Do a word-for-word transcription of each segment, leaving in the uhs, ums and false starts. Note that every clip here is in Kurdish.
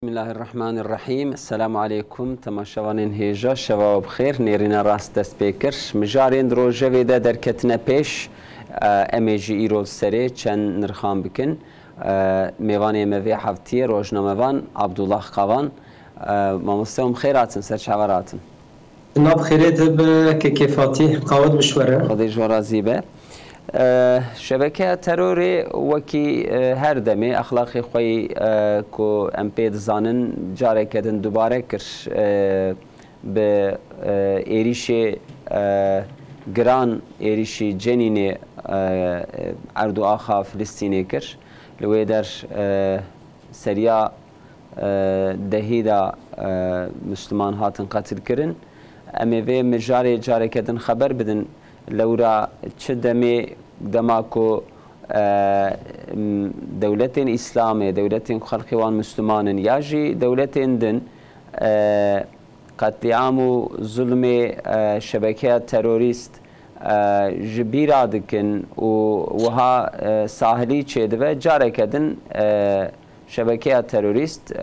Bismillahirrahmanirrahîm. Selamu aleykum. Temaşevanên hêja, şeva we bi xêr. Nêrîna rast dest pê kir. Mijarên di rojevê de derketine pêş. E, em ê jî îro li serê çend nirxan bikin. E, mêvanê me vê heftiyê rojnamevan Abdullah Kavan. E, mamoste, hûn bi xêr hatin, ser çava hatin. Nav xêrê te be, kekê Fatîh, qawet bi ji we re. Xwedê ji we razî be. E, şebekeya terorê wekî, e, her demê exlaqê xwe yî, e, ku em pê dizanin, careke din dubare kir, e, bi, e, êrîşê, e, giran, êrîşî Cenînê, e, erd û axa Filistînê kir. Li wê der, e, seriya, e, dehî de, e, Misliman hatin qetilkirin. Em ê vê mijarê careke din xeber bidin. Lewra çi demê, dema ku, e, m, dewletên Îslamê, dewletên ku xelkê wan Misliman in, ya jî dewletên din, e, qetlîam û zulmê, e, şebekeya terorîst, e, ji bîra dikin û wiha, e, sahilî çêdibe, careke din, e, şebekeya terorîst, e,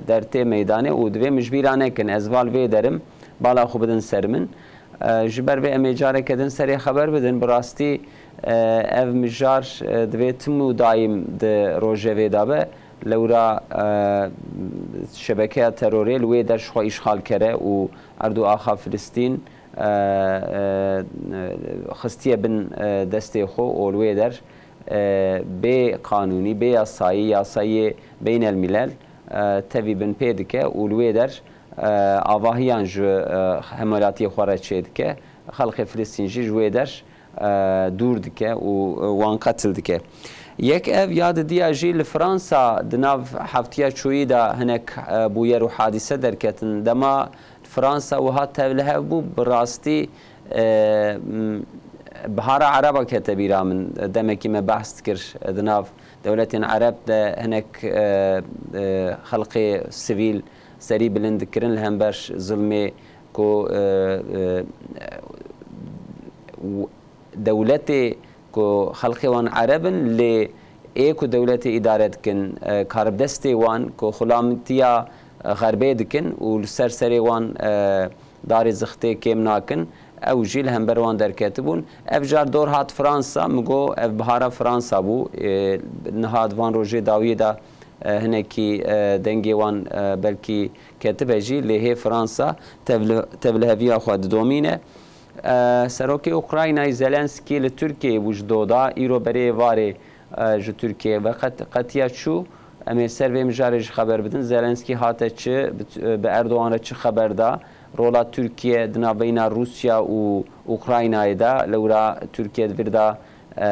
dertê meydanê û divê min ji bîra nekin. Ez val vê derim, bala xwe bidin ser min. E, ji ber vê em ê careke din serê xeber bidin. Bi rastî, e, ev mijar, e, divê tim û daîm di rojevê de be. Lewra, e, şebekeya terorê li wê der ji xwe îşxalkere û erd û axa Filistîn, e, e, xistiye bin, e, destê xwe û li wê der, e, bê qanûnî, bê yasayî, yasayê beynelmîlel, e, tevî bin pê dike û li wê der, e, avahiyan ji, e, hemwelatiyê xwe re çêdike. Xelkê Filistîn jî ji wê der, e, dûr dike û, e, wan qetil dike. Yek ev, ya didiya jî li Fransa di nav heftiya çûyî de hinek, e, bûyer û hadîse derketin. Dema Fransa wiha tevlihev bû, bi rastî, e, m, bihara Ereba kete bîra min. Demekî me behs dikir, e, di nav dewletên Ereb de hinek, e, e, xelkê sivîl serî bilind dikirin li hember zilmê ku, e, e, w-, dewletê ku xelkê wan Ereb in, lê ê ku dewletê îdare dikin, e, karibdestê wan ku xulamtiya, e, Xerbê dikin û li ser serê wan, e, darê zixtê kêm nakin, ew jî li hember wan derketibûn. Ev car dor hat Fransa, min got, ev bihara Fransa bû. E, niha di van rojê dawiyê de, e, hinekî, e, dengê wan, e, belkî ketibe jî, lê hê Fransa tevli-, tevliheviya xwe didomîne. E, Serokê Ukraynayê Zelenskî li Tirkiyeyê bû ji doda, îro berê êvarê, e, ji Tirkiyeyê ve qet-, qetiya çû. Em ê ser vê mijarê jî xeber bidin. Zelenskî hate çi, bi, bi Erdogan re çi xeber da? Rola Tirkiye di navbeyna Rûsya û Ukraynayê de, lewra Tirkiye di vir de, e,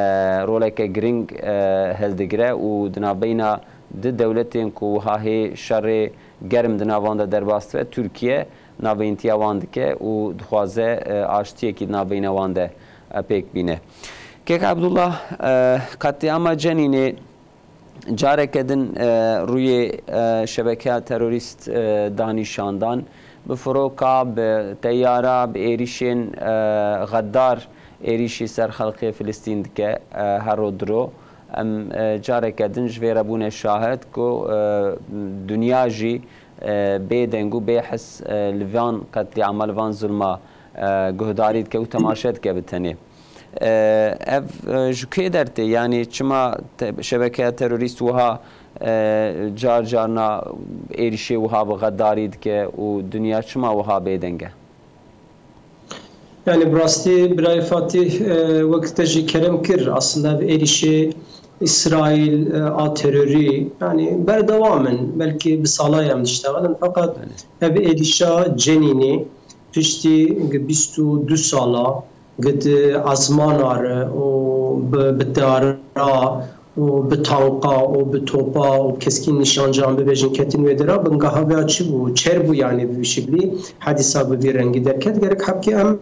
roleke giring, e, hildigire û di navbeyna di dewletên ku wiha hê şerê germ di nav wan de derbas dibe, Tirkiye navbeyintiya wan dike û dixwaze, e, aştiyekî di navbeyna wan de, e, pêk bîne. Kek Abdullah, e, qetlîama Cenînê careke din, e, rûyê, e, şebekeya terorîst, e, da nîşandan. Bi firoka, bi teyara, bi êrîşên, e, xeddar êrîşî ser xelkê Filistîn dike, e, her ro diro. Em, e, careke din ji vê re bûne şahid ku, e, dinya jî, e, bê deng û bê his, e, li van qetlîama, li van zulma, e, guhdarî dike û temaşe dike bi tenê. E, ev, e, ji kê dertê? Yanî çima te-, şebekeya terorîst wiha, e, car carna êrîşê wiha bi xedarî dike û dinya çima wiha bêdeng e? Yani bi rastî birayê Fatih, e, wek te jî kerem kir, aslında ev êrîşê Îsraîl, e, a terorî, yani berdewam in, belkî bi sala em diştexilin, feqet Belê. ev êrîşa Cenînê piştî bîst û du sala, gi di ezmana re û bi, bi dara û bi tanka û bi topa û keskîn nîşancan bibêjin ketin wê dera, bingeha vêya çi bû? Çer bû, yanî bi şiklî hedîsa bi vî rengî derket. Gerek hebkê em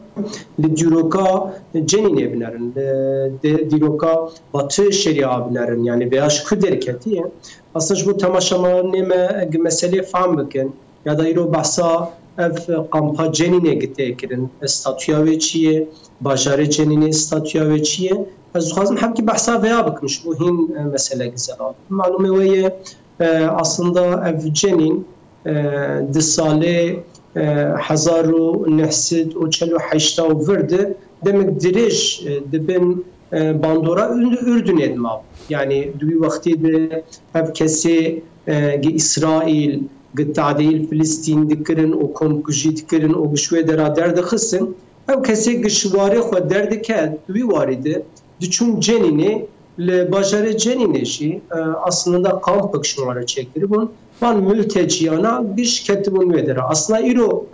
li dîroka Cenînê binerin, li dî-, dîroka Batı Şeria binerin, yanî vêya ji ku derketiye? Aslında ji bo temaşevanê me gi meselê fehm bikin, ya da îro behsa ev kampa Cenînê gi tê kirin, statûya wê çi ye, bajarê Cenînê statûya wê çi ye? Ez dixwazim hemkî behsa vêya bikim, ji bo hîn, e, mesele gizel a. Malûmê we ye, E, aslında ev Cenîn, e, di salê, e, hezar û neh sed û çel û heşta û vir de demek dirêj, e, di bin, e, bandora Ünd-, Ürdünê de mabû. Yani di wî wextê de ev kesê, e, gi Îsraîl, gi tadeyîl Filistîn dikirin û komkujî dikirin û bi şwê dera derdixistin. Ew kesê gi şiwarê xwe derdiket, di wî warî de diçûn Cenînê, li bajarê Cenînê jî, e, aslında kampek ji wan re çêkiribûn. Van mülteciyana giş ketibûn wê dera. Aslında îro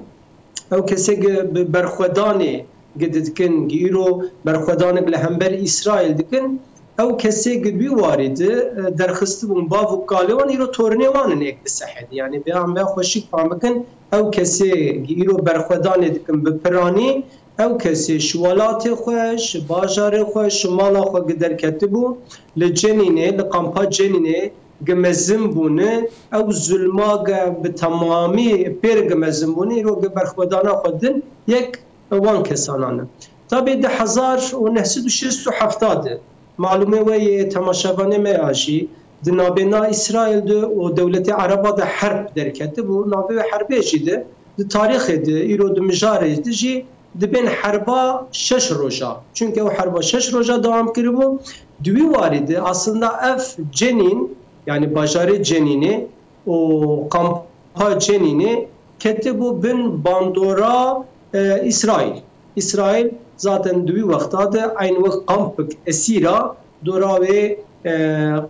ew kesê gi bi berxwedanê gi didikin, gi îro berxwedanek li hember Îsraîl dikin, ew kesê gi wî warî di, e, derxistibûn bav û kalê wan îro torinê wan in êk bi sehedî. Yani vê em vê xweşik fam bikin, ew kesê gi îro berxwedanê dikin bi piranî, ew kesê ji welatê xwe, ji bajarê xwe, ji mala xwe gi derketibû, li Cenînê, li kampa Cenînê gi mezin bûne, ew zulma gi bi temamî pêr gi mezin bûne, îro gi berxwedana xwe din yek wan kesanan e. Tabî di hezar û neh sed û şêst û heft de, malûmê we yê temaşevanê me ya jî, di nabêna Îsraîl de û dewletê Ereba de herb derketibû, navê wê herbê jî de, di tarîxê de, îro di mijarê de jî dibên herba şeş roja. Çunke ew herba şeş roja dewam kiribû. Di wî warî de aslında ev Cenîn, yani bajarê Cenînê û kampa Cenînê ketibû bin bandora, e, Îsraîl. Îsraîl zaten di wî wexta de eyn wek kampik esîra dora wê, e,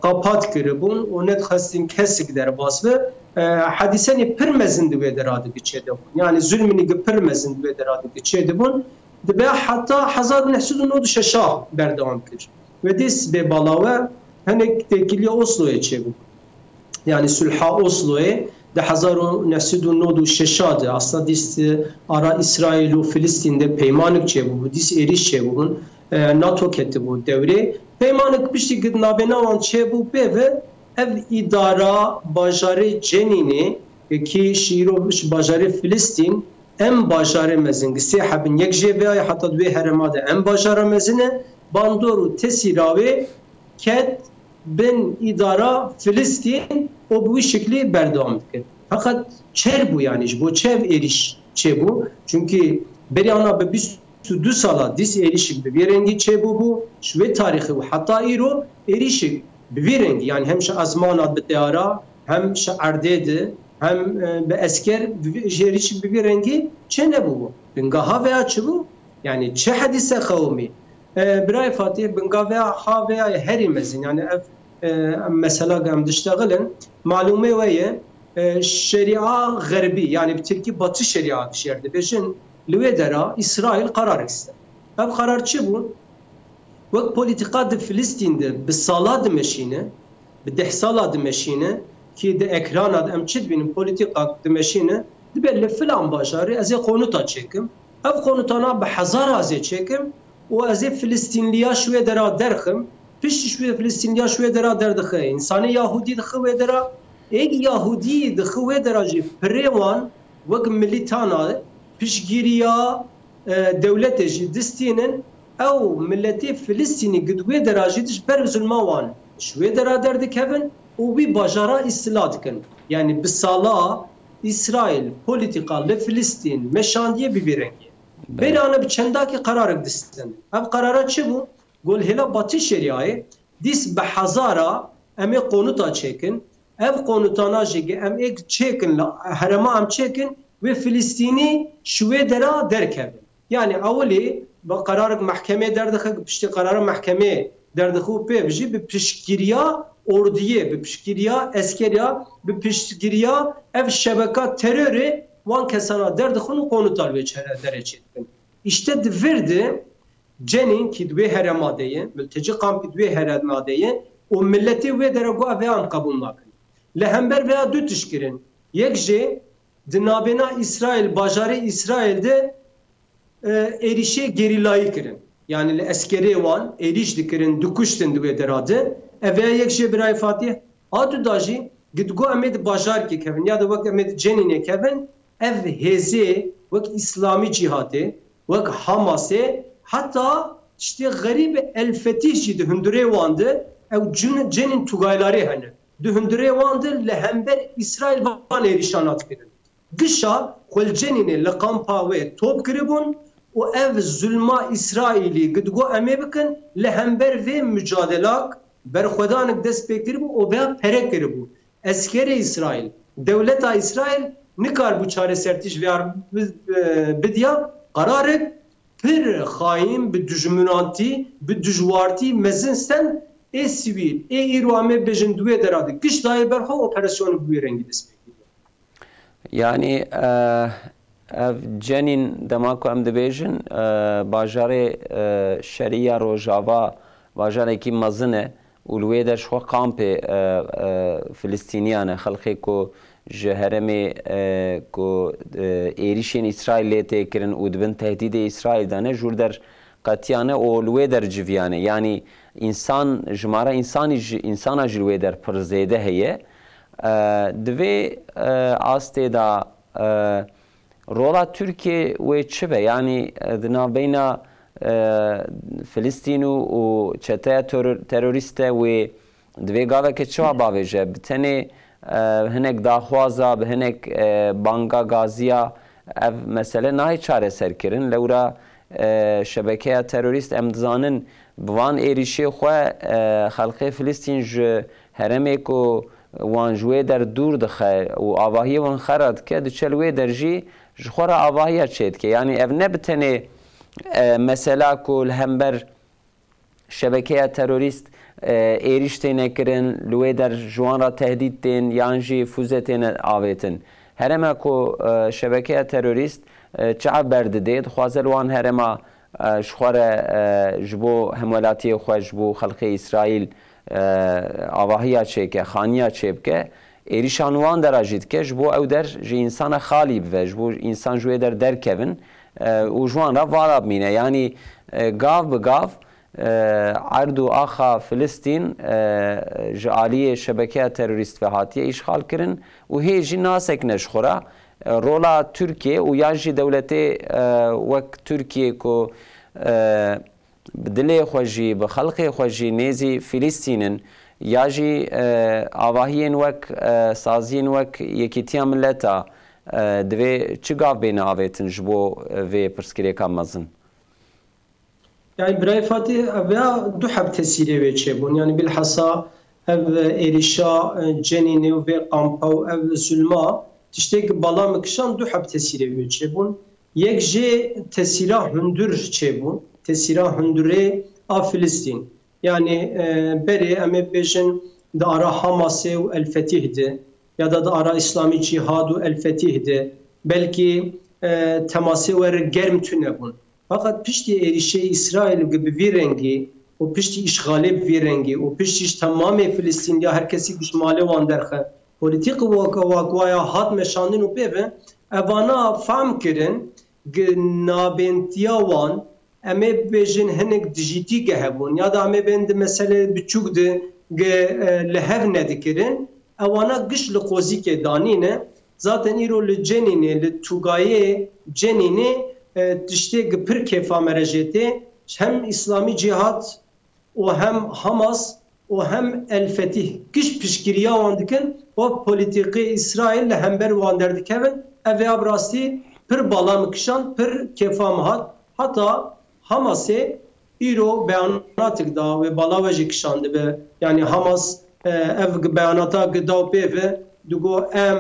qapat kiribûn û nedixwestin kesik derbas be. E, hedîsenî pir mezin di wê dera de çêdibûn. Yani zulminî gi pir mezin di wê dera de çêdibûn. Dibe heta hezar û neh sed û nod û şeş berdewam kir. Ve dîs bê balawe hinek têkiliya Osloyê çêbû. Yani sulha Osloyê di hezar û neh sed û nod û şeş de aslında dîs ara Îsraîl û Filistîn de peymanik çêbû, dîs êrîş çêbûbûn. E, nato ketibû dewrê. Peymanik piştî gi nabêna wan çêbû pê ve ev îdara bajarê Cenînê, e, ki şîro ji bajarê Filistîn em bajarê mezin, gi sê hebin, yek jê veya heta di wê herema de em bajara mezin e, bandor û tesîra wê ket bin îdara Filistîn û bi wî şiklî berdewam dikir. Feqet çer bû, yani ji bo çi ev êrîş çêbû? Çunkî berî ana bi bîst û du sala dîs êrîşik bi vî rengî çêbûbû, ji wê tarîxê û heta îro êrîşik bi vî rengî, yani hem ji ezmana bi teyara, hem ji erdê de, hem, e, bi esker, bi vî, ji êrîşik bi vî rengî çê nebûbû. Bingaha veya çi bû? Yani çi hedîse qewimî? E, birayê Fatih, bingaveya ha veya herî mezin, yani ev, e, em mesela em diştexilin, malûmê we ye, e, şeria xerbî, yani bi tirkî batı şeria dijêr dibêjin, li wê dera Îsraîl qerarek diste. Ev qerar çi bû? Wek polîtîka di Filistîn de bi sala dimeşîne, bi deh sala dimeşîne, ki di ekrana de em çi dibînin, polîtîka dimeşîne, dibe li filan bajarê ez ê qonuta çêkim, ev qonutana bi hezara ez ê çêkim û ez ê Filistînliya ji wê dera derxim, piştî ji wê Filistînliya ji wê dera derdixe, însanê Yahûdî dixe wê dera, êk Yahûdî dixe wê dera jî pirê wan wek milîtana piştgiriya, e, dewletê jî distînin, ew miletê Filistînî gi di wê dera jî di ji ber zulma wan ji wê dera derdikevin û wî bajara îstila dikin. Yani bi sala Îsraîl polîtîka li Filistîn meşandiye bi vî rengî. Belê. Berane bi çendakî qerarek distin. Ev qerara çi bû? Got hêla batî şeriyayê dîs bi hezara em ê qonuta çêkin. Ev qonutana jî gi em êk çêkin li herema em çêkin, wê Filistînî ji wê dera derkevin. Yani ewilî bi qerarek mehkemê derdixe, piştî qerara mehkemê derdixe û pê jî bi piştgiriya ordiyê, bi piştgiriya eskeriya, bi piştgiriya ev şebeka terorê wan kesana derdixin û qonuta li wê çere derê çêdikin. Îşte di vir de Cenîn kî di wê herema de ye, miltecî kampî di wê herema de ye û miletê wê dere got, ev ê em qebûl nakin. Li hember vêya du tişt kirin. Yek jê di nabêna Îsraîl, bajarê Îsraîl de, e, êrîşê gerîlayî kirin. Yani li eskerê wan êrîş dikirin, dikuştin di wê dera de. Ev vêya yek jê birayê Fatîh. A du da jî, gi digot em ê di bajarkê kevin, ya da wek em ê di Cenînê kevin, ev hêzê wek Îslamî Cîhadê, wek Hamasê, heta tiştê xerîb El Fetîh jî di hundirê wan de ew cin-, cenîn tugaylarê hene. di hundirê wan de li hember Îsraîl van êrîşan hat kirin. Gişa xwe li Cenînê li kampa wê top kiribûn û ev zulma Îsraîlî gi digo em ê bikin, li hember vê mucadelak berxwedanek dest pê kiribû û vêya pere kiribû. Eskerê Îsraîl, dewleta Îsraîl nikaribû çaresertî ji vê ar bi-, e, bidiya, qerarek pir xayîn, bi dijminantî, bi dijwartî mezin stend ê sivîl, ê îro em ê bêjin di wê dera de giş dayê ber xwe, operasyonek bi wî rengî dest pê kiriye. Yanî, e, ev Cenîn, dema ku em dibêjin, e, bajarê, e, şerî ya Rojava, bajarekî mezin e û li wê der ji xwe kampê, e, e, Filistîniyan e, xelkê ku ji herêmê, e, ku, e, êrîşên Îsraîlê tê kirin û di bin tehdîdê Îsraîl de ne, ji wir der qetiyane û li wê der civiyane. Yanî însan, jimara însanî ji, însana jî li wê der pir zêde heye. E, di vê, e, astê de, e, rola Tirkiyê wê çi be? Yanî, e, di navbeyna, e, Filistîn û, û çeteya teror-, terorîst de wê di vê gaveke çawa bavêje? Bi tenê, e, hinek daxwaza, bi hinek, e, banga gaziya ev mesele nahê çareserkirin. Lewra, e, şebekeya terorîst, em dizanin, bi van êrîşê xwe, e, xelkê Filistîn ji herêmê ku wan ji wê der dûr dixe û avahiyê wan xera dike, diçe li wê der jî ji xwe re avahiya çêdike. Yanî ev ne bi tenê, e, mesela ku li hember şebekeya terorîst, e, êrîş têne kirin, li wê der ji wan re tehdîd tên yan jî fûze têne avêtin. Herêma ku, e, şebekeya terorîst, e, çav berdidê, dixwaze li wan herêma, e, ji xwe re, e, ji bo hemwelatiyê xwe, ji bo xelkê Îsraîl, e, avahiya çêke, xaniya çêbike. Êrîşan wan dera jî dike, ji bo ew der ji însana xalî bive, ji bo însan ji wê der derkevin, e, û ji wan re vala bimîne. Yanî, e, gav bi gav, e, erd û axa Filistîn, e, ji aliyê şebekeya terorîst ve hatiye îşxal kirin û hê jî nasekine ji xwe re. E, rola Tirkiyê û ya jî dewletê, e, wek Tirkiyê ku, e, bi dilê xwe jî, bi xelkê xwe jî nêzî Filistîn in, ya jî, e, avahiyên wek, e, saziyên wek Yekîtiya Mileta, e, divê çi gav bêne avêtin ji bo, e, vê pirsgirêka mezin? Yani birayê Fatih, ev ya du heb tesîrê wê çêbûn. Yani bilhassa ev êrîşa, e, Cenînê û vê kampa û ev zulma tiştêk bala min kişand, du heb tesîrê wê çêbûn. Yek jê tesîra hundur çêbûn. Tesîra hundurê a Filistîn. Yani, e, berê em ê bêjin di ara Hamasê û El Fetîh de ya da di ara Îslamî Cîhad û El Fetîh de belkî, e, temasê wer germ tune bûn. Fakat piştî êrîşê Îsraîl bi vî rengî û piştî îşxalê bi vî rengî û piştî ji temamê Filistîn ya her kesî giş malê wan derxe, polîtîk wak-, wakwaya hat meşandin û pê ve evana fam kirin gi nabêntiya wan, em ê bêjin hinek dijîtî ge hebûn ya da em ê bên di meselê biçûk de ge, e, li hev nedikirin. Ewana giş li qozîkê danîne. Zaten îro li Cenînê, li tûgayê Cenînê, e, tiştê gi pir kêfa me re jê tê. Hem Îslamî Cîhad û hem Hamas û hem El Fetîh giş piştgiriya wan dikin û polîtîkê Îsraîl li hember wan derdikevin. Ev ya bi rastî pir bala min kişand, pir kêfa min hat. Heta Hamasê îro beyanatek da, wê bala we jî kişandibe. Yani Hamas, e, ev gi-, beyanata gi daw pê ve, digo em,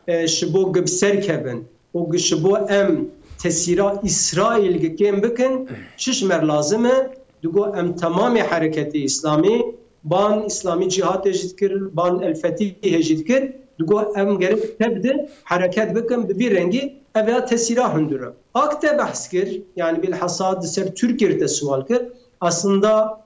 e, ji bo gi bi ser kevin û gi ji bo em tesîra Îsraîl gi kêm bikin, çi ji me re lazim e? Digo em temamê hereketê Îslamî, ban Îslamî Cîhadê jî dikir, ban El Fetîhê jî dikir, digo em gerek tev de hereket bikin, bi vî rengî ev ya tesîra hundur e. Ak te behs kir, yani bilhassa di ser Tirkiyê te sual kir. Aslında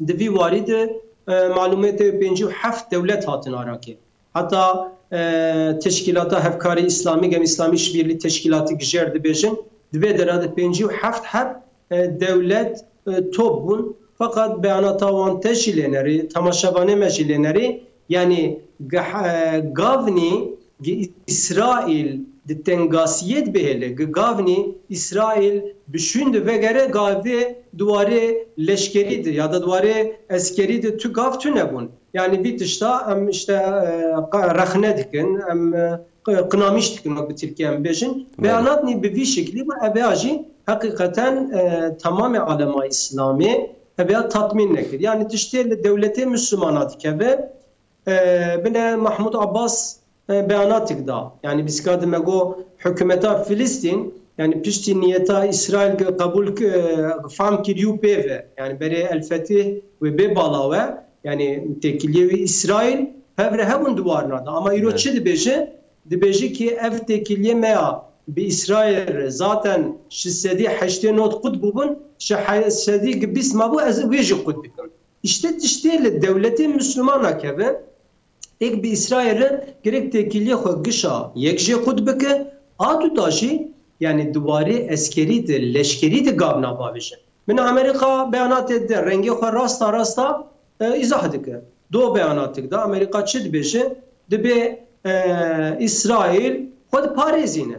di vî warî de, e, malûmê te pêncî û heft dewlet hatin arakê. Heta, e, Teşkîlata Hevkarî Îslamî, gem Îslamî Şibîrlî Teşkîlatî Gijer dibêjin, di vê dera de pêncî û heft heb, e, dewlet, e, top bûn. Fakat beyanata wan te jî lê nerî, temaşevanê me jî lê nerî, yani geh-, e, gavnî gi Îsraîl di tengasiyê de bihêle, gi gavnî Îsraîl bi şûn de vegere gavê di warê leşkerî de ya da di warê eskerî de tu gav tune bûn. Yani vî tişta em işte, e, qa-, rexne dikin, em, e, q-, qinamîş dikin, wek bi Tirkî em bêjin. Belê. Beyanatnî bi vî şeklî ve ev ya jî heqîqeten, e, temamê alema Îslamê ev ya tatmîn nekir. Yani tiştê li dewletê Müslümana dikeve, e, bine Mahmud Abbas, e, beyanatik da. Yani biska di me go hikûmeta Filistîn, yani piştî niyeta Îsraîl ge qebûl k-, e, fam kiriyu pê ve. Yani berê El Fetih ve bê balawe, yani têkiliyê wî Îsraîl hevre hebûn di warna da. Ama îro Evet. çi dibêje? Dibêje ki ev têkiliyê me ya bi Îsraîl re zaten şeş sedî heştê not qut bûbûn, şeş sedî gi bîst mabû, ez wê jî qut bikim. İşte tiştê li dewletê Müslümana keve, êk bi Îsraîl re gerek têkiliyê xwe gişa yek jê qut bike, a duda jî, yani di warê eskerî de, leşkerî de gav nabavêje. Min Amerîka beyanatê de rengê xwe rasta rasta, e, îzah dike. Do beyanatik de Amerîka çi dibêje? Dibê, e, Îsraîl xwe diparêzîne.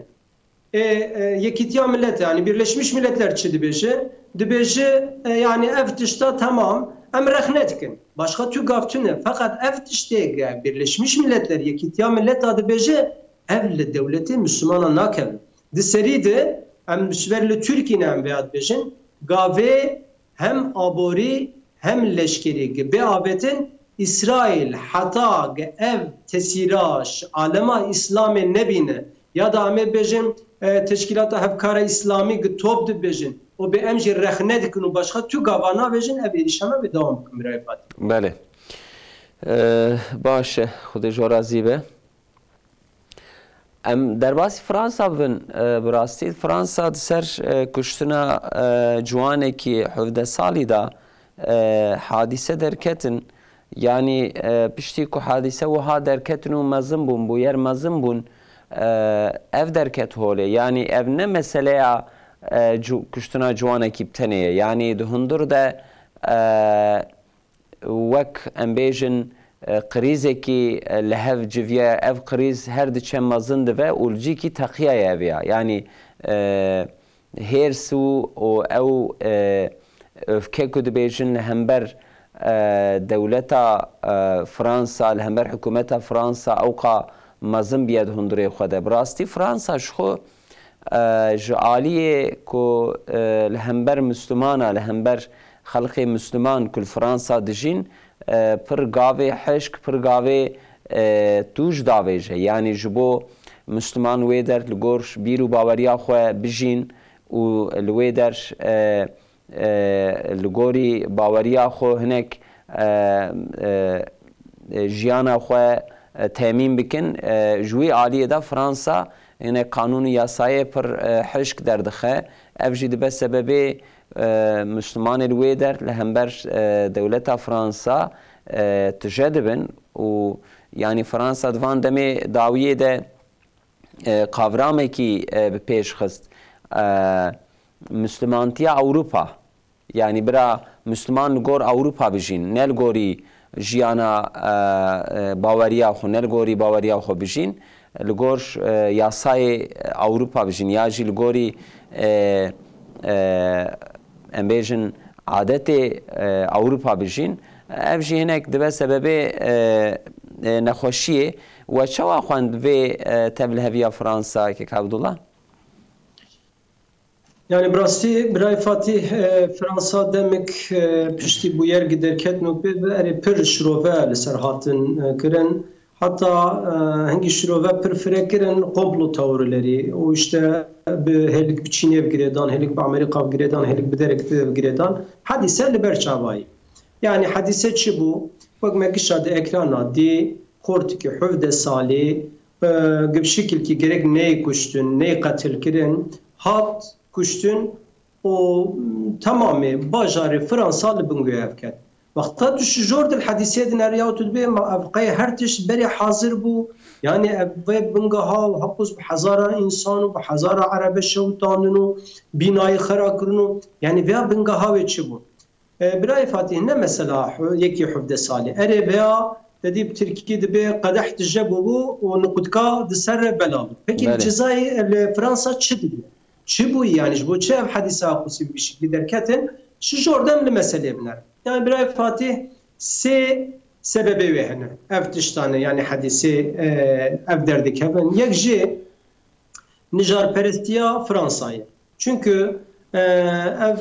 E, e, Yekîtiya Millet, yani Birleşmiş Milletler çi dibêje? Dibêje, e, yani ev tişta temam, em rexne dikin. Başka tu gav tune. Fakat ev tiştê ge Birleşmiş Milletler, Yekîtiya Millet a dibêje, ev li dewletê Müslümana nakeve. Di serî de em ji ber li Tirkî ne em vêya dibêjin, gavê hem aborî hem leşkerî gi bê avêtin, Îsraîl heta gi ev tesîra ji alema Îslamê nebîne, ya da em ê bêjin, e, Teşkîlata Hevkara Îslamî gi top dibêjin û bê em jî rexne dikin û başka tu gava navêjin, ev êrîşa me bê dewam bikin, birayê Fatî. Belê. E, baş e, Xwedê ji we razî be. Em derbasî Fransa bibin. E, bi rastî Fransa di ser, e, kuştina, e, ciwanekî hevdeh salî de, e, hadîse derketin. Yanî, e, piştî ku hadîse wiha derketin û mezin bûn, bûyer mezin bûn, e, ev derket holê. Yanî ev ne meseleya, e, cu-, kuştina ciwanekî bi tenê ye. Yanî di hundir de, e, wek em bêjin, e, krîzekî, e, li hev civiye, ev krîz her diçe mezin dibe û li cîkî teqiyaye ev ya. Yanî, e, hêrs û, û ew, e, öfke ku dibêjin li hember, e, dewleta, e, Fransa, li hember hikûmeta Fransa ewqa mezin biye di hundirê xwe de. Bi rastî Fransa ji xwe, e, ji aliyê ku, e, li hember Mislimana, li hember xelkê Misliman ku li Fransa dijîn, e, pir gavê hişk, pir gavê, e, tûj davêje. Yanî ji bo Misliman wê der li gor bîr û baweriya xwe bijîn û li wê der, e, e, li gorî baweriya xwe hinek, e, e, e, jiyana xwe, e, temîn bikin. E, ji wî aliyê de Fransa hinek qanûn û yasayê pir, e, hişk derdixe. Ev jî dibe sebebê, e, Mislimanê li wê der li hember, e, dewleta Fransa, e, tije dibin û yanî Fransa di van demê dawiyê de, e, qavramekî, e, bi pêş xist. E, Mislimantiya Ewropa. Yanî bira Misliman li gor Ewropa bijîn, ne li gorî jiyana, e, e, baweriya xwe, ne li gorî baweriya xwe bijîn, li gor, e, yasayê Ewropa bijîn, ya jî li gorî, e, e, em bêjin adetê, e, Ewropa bijîn. Ev jî hinek dibe sebebê, e, e, nexweşiyê. We çawa xwend vê, e, tevliheviya Fransa, kek Abdullah? Yani bi rastî birayê Fatîh, e, Fransa demik, e, piştî bûyer gi derketin û pê ve erê pir şirove li ser hatin, e, kirin. Heta, e, hingî şirove pir fire kirin komplo teorilerî û işte bi hêlik bi Çînê ve girêdan, hêlik bi Amerîka ve girêdan, hêlik bi derek ve girêdan. Hadîse li ber çavayî. Yani hadîse çi bû? Wek me gişa di ekrana dî, xortikî hevdeh salî, e, gi bi şikilkî gerek neyê kuştin, neyê qetil kirin, hat kuştin û, mm, temamê bajarê Fransa li bin wê ev ket. Wexta tu şijor dil hadîsê din her ya tu dibê ma ev qey her tişt berê hazir bû. Yani ev vê bingeha û hepûz bi hezara însan û bi hezara erebe şewitandin û bînayê xera kirin û yani vêya bingeha wê çi bû? E, birayê Fatîh, ne mesela hu-, yekî hevdeh salî. Erê veya te dî bi tirkî dibê qedeh tije bûbû û niqudka di ser re bela bû. Pekî li Belê. Cezayê, li Fransa çi dibû? Çi bûyî yani? Ji bo çi ev hedîsa Qusî bi vî şiklî derketin? Ji jor dem li meselê binerin. Yani birayê Fatîh, sê sebebê wê hene. Ev tiştane yani hedîsê, e, ev derdikevin. Yek jê nijarperestiya Fransayê. Çünkü, e, ev,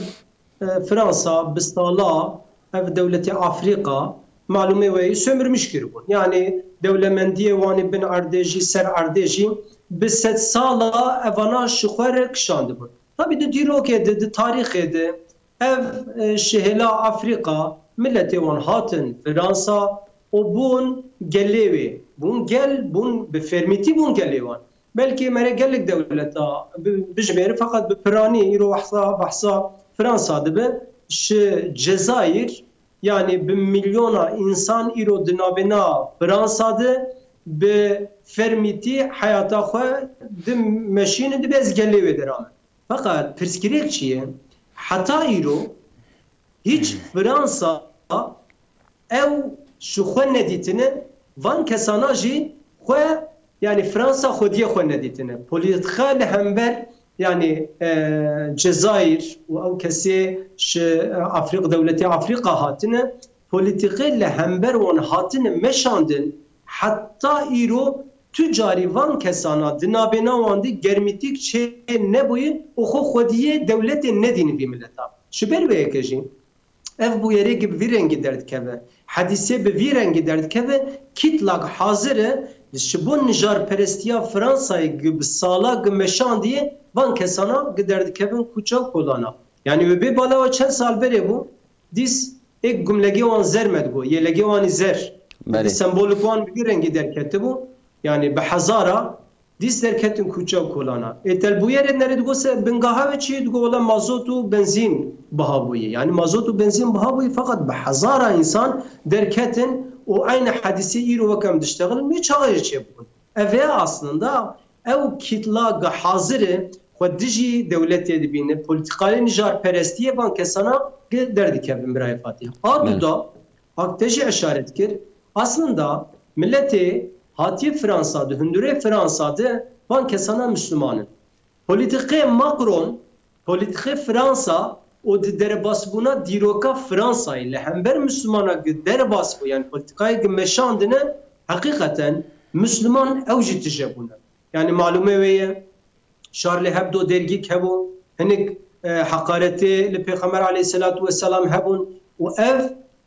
e, Fransa bi sala ev dewletê Afrîka malûmê wê yî sömürmüş kiribûn. Yani dewlemendiyê wan ê bin erdê jî, ser erdê jî bi sed sala evana ji xwe re kişandibûn. Tabii di dîrokê de, di tarîxê de ev, e, ji hêla Afrîka miletê wan hatin Fransa û bûn gelê wê. Bûn gel, bûn bi fermîtî bûn gelê wan. Belkî mere gelek dewleta bi-, bijmêre, feqet bi piranî îro behsa, behsa Fransa dibe. Ji Cezayir, yani bi milyona însan îro di navêna Fransa de bi fermîtî heyata xwe dimeşîne, dibe ez gelê wê derame. Feqet pirsgirêk çi ye? Heta îro hiç Fransa ew ji xwe nedîtine, van kesana jî xwe, yani Fransa xwediyê xwe nedîtine. Polîtika li hember, yani, e, Cezayir û ew kesê ji, e, Afrîq-, dewletê Afrîka hatine, polîtîkê li hember wan hatine meşandin, heta îro tu carî van kesana di navêna wan de germîtîk çê nebûye û xwe xwediyê dewletê nedîne vî mileta. Ji ber wê yekê jî ev bûyerê gi bi vî rengî derdikeve, hedîsê bi vî rengî derdikeve, kîtlak hazir e ji bo nijarperestiya Fransayê gi bi sala gi meşandiye van kesana gi derdikevin kuçe û kolana. Yani wê bê bala we çend sal berê bû, dîs êk gumlegê wan zer me digo, yêlegê wan î zer. Belê. Dîs sembolik wan bi vî rengî derketibû. Yani bi hezara dîs derketin kuçe û kolana. Ê telbûyerê nerê digo se bingaha ve çi digo wela mazot û benzîn biha bûye. Yani mazot û benzîn biha bûye, feqet bi hezara însan derketin û eyne hedîsê îro weke em diştexilin, wê çaxê jî çêbûn. Ev ê aslında ew kîtla gi hazir e xwe dijî dewletê dibîne, polîtîkayê nijarperestiyê van kesana gi derdikevin birayê Fatîh. A Belê. Duda, ak te jî işaret kir, aslında miletê hatiye Fransa, di hundurê Fransa de van kesana Müslüman in. Polîtîkê Macron, polîtîkê Fransa û di derbasbûna dîroka Fransayê li hember Müslümana gi derbas bû, yani polîtîkayê gi meşandine, heqîqeten Müslüman ew jî tije bûne. Yani malûmê wê ye, Charlie Hebdo dergîk hebû, hinik, e, heqaretê li Pêxember aleyhisselatu vesselam hebûn û ev,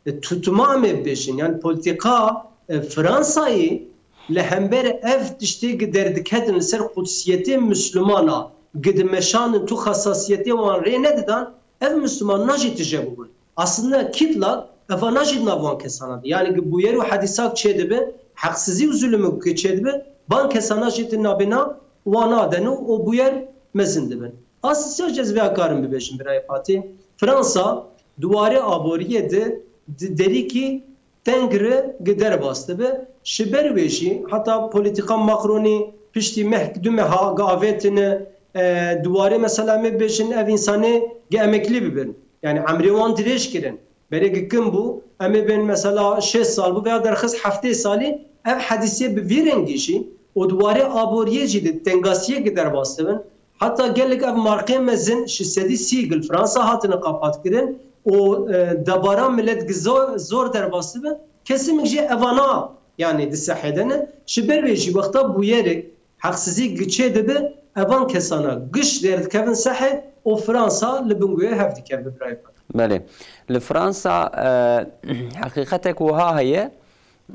e, tutma em ê bibêjin. Yani polîtîka, e, Fransayê li hember ev tiştê gi derdiketin li ser qudsiyetê Müslümana gi dimeşandin tu xesasiyetê wan rê nedidan, ev Müslüman najî tije bûbûn. Aslında kîtla evana jî di nav wan kesana de. Yani gi bûyer û hedîsak çêdibe, heqsizî û zulumik ki çêdibe, van kesana jî di nabêna wana de ne û bûyer mezin dibin. Aslında ez vê karim bibêjim birayê Fatî. Fransa di warê aboriyê de di derîkî teng re gi derbas dibe. Ji ber wê jî heta polîtîka Macronî piştî meh du meha gi avêtine, e, di warê mesela em ê bibêjin ev însanê gi emeklî bibin. Yani emrê wan dirêj kirin. Berê gi kim bû, em ê bên mesela şêst sal bû veya derxist heftê salî, ev hedîsê bi vî rengî jî û di warê aboriyê jî di tengasiyê gi derbas dibin. Heta gelek ev markê mezin ji sedî sî gil Fransa hatine qapat kirin û, e, debara milet gi zor, zor derbas dibe. Kesimik jî evana yani di sehê de ne. Ji ber wê jî wexta bûyerek heqsizî giçê dibe, evan kesana giş derdikevin sehê û Fransa li bin guhê hev dikeve birayê xwe. Belê. Li Fransa, e, heqîqetek wiha heye,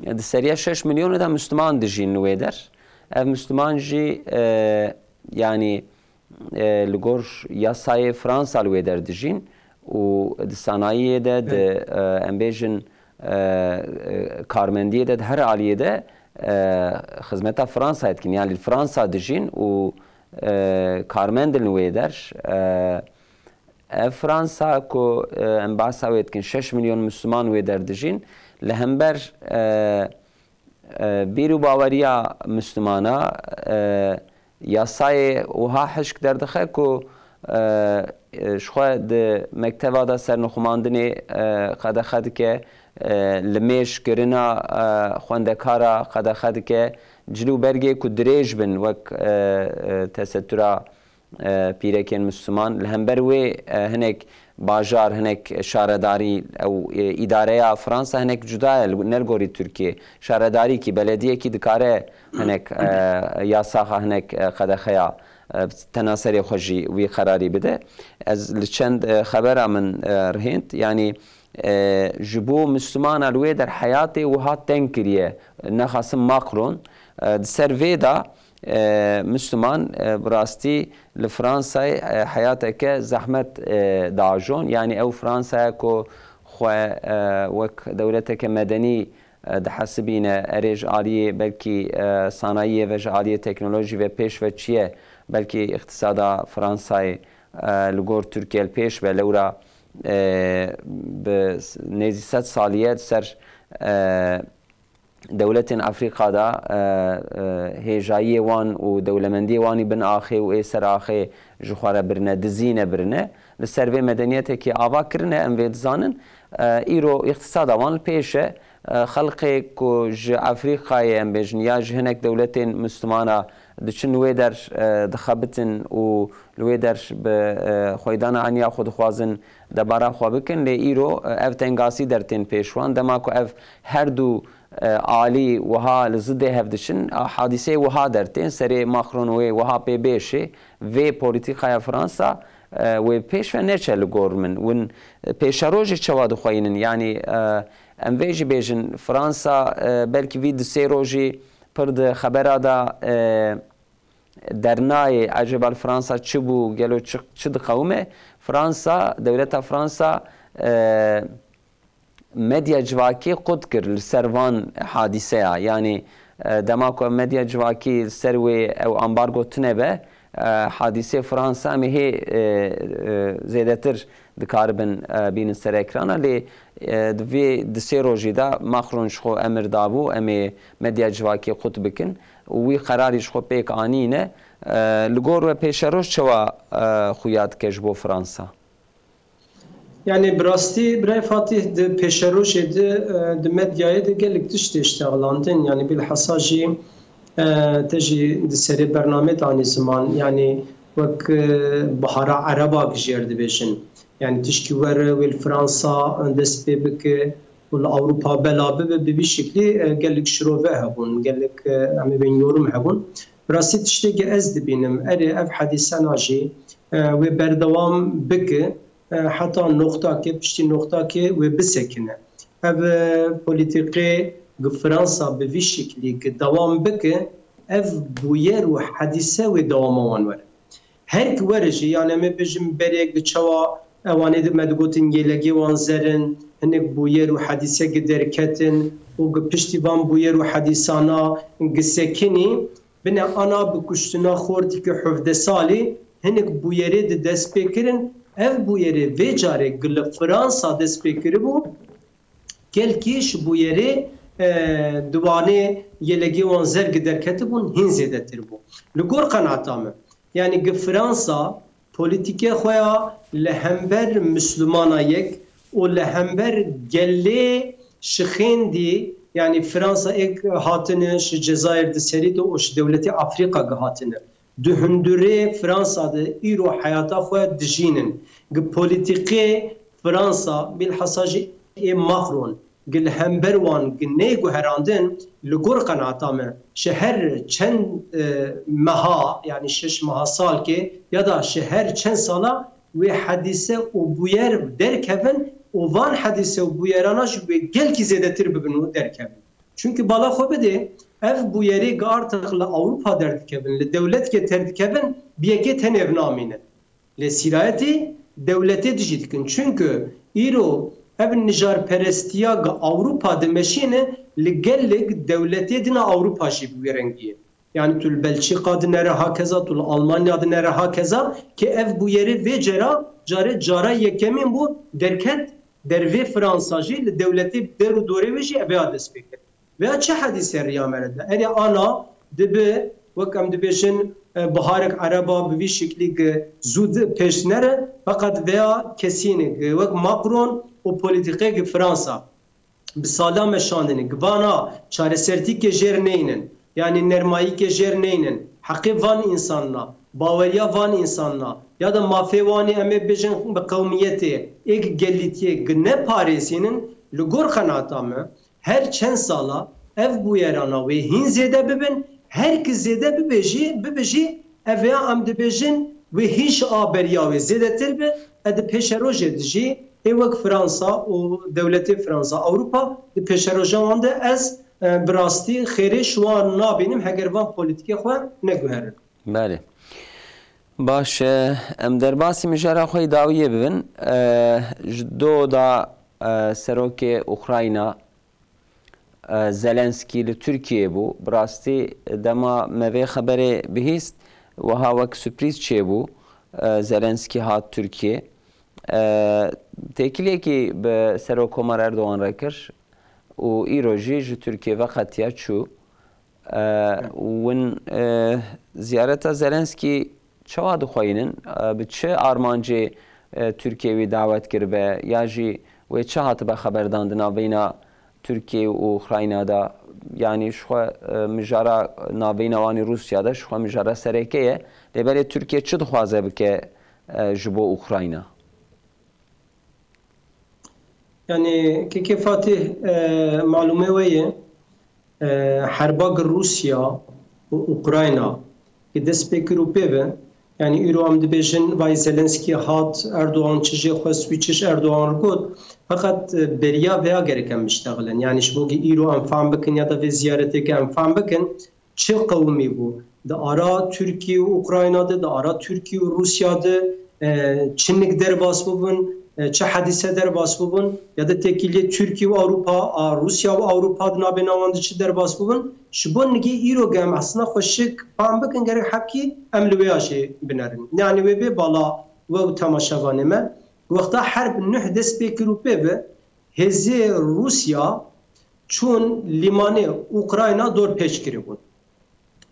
di seriya şeş milyonê de Müslüman dijîn wê der. Ev Müslüman jî, e, yani, e, li gor yasayê Fransa li wê der dijîn û di sanayiyê de, di, Evet. e, em bêjin, e, e, karmendiyê de, di her aliyê de, e, xizmeta Fransayê dikin. Yani li Fransa dijîn û, e, karmend in li wê der. E, ev Fransa ku, e, em behsa wê dikin, şeş milyon Müslüman wê der dijîn. Li hember, e, e, bîr û baweriya Müslümana, e, yasayê wiha hişk derdixe ku, e, e, ji xwe di mekteba de sernixumandinê, e, qedexe dike, e, limêj kirina, e, xwendekara qedexe dike, cil û bergê ku dirêj bin wek, e, e, tesetura, e, pîrekên Misliman. Li hember wê, e, hinek bajar, hinek şaredarî, ew, e, îdareya Fransa hinek cuda ye, li, ne li gorî Tirkiyê. Şaredarîkî, belediyekî dikare hinek, e, yasaxa, hinek, e, qedexeya, e, tena serê xwe jî wî qerarî bide. Ez li çend, e, xebera min, e, rihênd, yanî, e, ji bo Mislimana li wê der heyatê wiha teng kiriye. Nexasim Macron, e, di ser vê de, e, Misliman, e, bi rastî li Fransayê, e, heyateke zehmet, e, diajon. Yanî ew Fransaya ku xwe, e, wek dewleteke medenî, e, dihesibîne, erê ji aliyê belkî, e, sanayiyê ve, ji aliyê teknolojî ve pêş ve çi ye, belkî îqtisada Fransayê, e, li gor Tirkiye li pêş ve, lewra, e, bi s-, nêzî sed salî ye di ser, e, dewletên Afrîka de, e, e, hêjayiyê wan û dewlemendiyê wanî bin axê û ê ser axê ji xwe re birine, dizîne birine. Li ser vê medeniyetekî ava kirine, em vê dizanin. E, îro îqtisada wan li pêş e. E, xelqê ku ji Afrîkayê, em bêjin, ya ji hinek dewletên Mislimana diçin wê der, e, dixebitin û li wê der bi, e, xweydana eniya xwe dixwazin debara xwe bikin, lê îro, e, ev tengasî dertên pêş wan. Dema ku ev her du, e, alî wiha li zidê hev diçin, a, hadîseyê wiha dertên, serê Macron wê wiha pê bêşê, vê polîtîkaya Fransa, e, wê pêş ve neçe li gor min. Win, e, pêşerojê çawa dixweyînin? Yanî, e, em vê jî bêjin, Fransa, e, belkî vî du sê rojî pir di xebera de, e, dernayê, ecêba li Fransa çi bû, gelo çi, çi diqewime? Fransa, dewleta Fransa, e, medya civakî qut kir li ser van hadîseya. Yanî, e, dema ku medya civakî li ser wê ew ambargo tune be, e, hadîsê Fransa em ê hê, e, e, zêdetir dikaribin, e, bînin ser ekrana. Lê, e, di vê di sê rojî de Macron ji xwe emir dabû, em ê medya civakî qut bikin û wî qerarî ji xwe pêk anîne. E, li gor we pêşeroj çawa, e, xuya dike ji bo Fransa? Yani bi rastî birayê Fatîh di pêşerojê de, e, di medyayê de gelek tişt tê ştexlandin. Yani bilhassa jî, e, te jî di serê bernamê de anî ziman. Yani wek, e, Bihara Ereba jê re dibêjin. Yani tişkî were wê li Fransa dest pê bike û li Ewropa bela bibe, bi vî şeklî, e, gelek şirove hebûn, gelek, e, em ê bên yorum hebûn. Bi rastî tiştekî ez dibînim, erê ev hedîsena jî, e, wê berdewam bike, e, heta noqtakê, piştî noqtakê wê bisekine. Ev, e, polîtîkê gi Fransa bi vî şeklî gi dewam bike, ev bûyer û hedîse wê dewama wan were. Her ki were jî, yani em ê bêjin berê gi çawa ewanê di me digotin yêlegê wan zer in, hinek bûyer û hedîse gi derketin û gi piştî van bûyer û hedîsana gi sekinî, bine ana bi kuştina xortîkî hevdeh salî hinek bûyerê di dest pê kirin. Ev bûyerê vê carê gi li Fransa dest pê kiribû, gelkî ji bûyerê, e, di wanê yêlegê wan zer gi derketibûn hîn zêdetir bû. Li gor qenaeta min, yani gi Fransa polîtîkê xwe ya li hember Mislimana yek û li hember gelê şixêndî, yani Fransa êk hatine ji Cezayir di serî de û ji dewletê Afrîka gi hatine. Di hundurê Fransa de îro heyata xwe dijînin. Gi polîtîkê Fransa, bilhassa jî ê Macron, gi li hember wan gi neyê guherandin, li gor qenaeta me, ji her çend, e, meha, yani şeş meha salkê, ya da ji her çend sala wê hedîse û bûyer derkevin û van hedîse û bûyerana jî wê gelkî zêdetir bibin û derkevin. Çunki bala xwe bidê, ev bûyerê gi artix li Ewropa derdikevin, li dewletkê terdikevin, bi yekê tenêv namînin. Lê sîrayetê dewletê dijî dikin. Çunki îro ev nijarperestiya gi Ewropa dimeşîne li gelek dewletê dina Ewropa jî bi wî rengî ye. Yani tu li Belçîka dinere hakeza, tu li Almanya dinere hakeza, ke ev bûyerê vê cara, carê cara yekemîn bû, derket dervê Fransa jî li dewletê der û dorê wê jî ev ê dest pê kir. Veya çi hedîse riya me re de? Erê ana dibi wek em dibêjin, e, biharek ereba bi vî şiklî gi zû di pêş nere, feqet veya kesînê gi wek Macron û polîtîkê gi Fransa bi sala meşandinê, gi vana çaresertîkê jêr neynin, yanî nermayîkê jêr neynin, heqê van însanna, baweriya van însanna, ya da mafê wanê em ê bêjin bi qewmiyetê, êk gelîtiyê gi neparêzînin, li gor qenaata me, her çend sala ev bûyerana wê hîn zêde bibin, her ki zêde bibe jî, bibe jî, ev ya em dibêjin wê hîn ji a beriya wê zêdetir be, e di pêşerojê de jî ê wek Fransa û dewletê Fransa, Ewropa di pêşeroja wan de ez, e, bi rastî xêrê ji wan nabînim heger van polîtîkê xwe neguherin. Belê. Baş e, em derbasî mijara xwe yê dawiyê bibin. E, ji do da, e, serokê Ukrayna, e, Zelenskî li Tirkiyeyê bû. Bi rastî dema me vê xeberê bihîst, wiha wek surprîz çêbû, e, Zelenskî hat Tirkiyê. E, têkiliyekî bi Serok Komar Erdogan re kir û îro jî ji Tirkiyê veqetiya çû. E, win, e, ziyareta Zelenskî çawa dixweynin? E, bi çi armancê, e, Tirkiye wî dawet kiribe? Ya jî wê çi hatibe xeberdan di navbeyna Tirkiye û Ukrayna de? Yanî ji xwe, e, mijara navbeyna wanî Rûsya de ji xwe mijara sereke ye. Lê belê Tirkiye çi dixwaze bike, e, ji bo Ukrayna? Yanî kekê Fatîh, e, malûmê we ye, e, herba gi Rûsya û Ukrayna ki dest pê kir û pê ve, yanî îro em dibêjin vay Zelenskî hat Erdogan çi jê xwest wî çi ji Erdogan re got, feqet, e, beriya veya gerek em biştexilin. Yanî ji bo ki îro em fam bikin ya da vê ziyaretê ki em fam bikin, çi qewimî bû? Di ara Tirkiye û Ukrayna de, di ara Tirkiye û Rûsya de, e, çi nik derbas bûbûn, e, çi hedîse derbas bûbûn, ya da têkiliyê Tirkiye û Ewropa, a Rûsya û Ewropa di navbêna wan de çi derbas bûbûn? Ji bo nigê îro ge em aslında xwe şik fam bikin, gerek hebkî em li wê ya jê binerin. Yanî wê bê bala we û temaşevanê me. Wexta herb nuh dest pê kir û pê ve, hêzê Rûsya çûn lîmanê Ukrayna dorpêç kiribûn.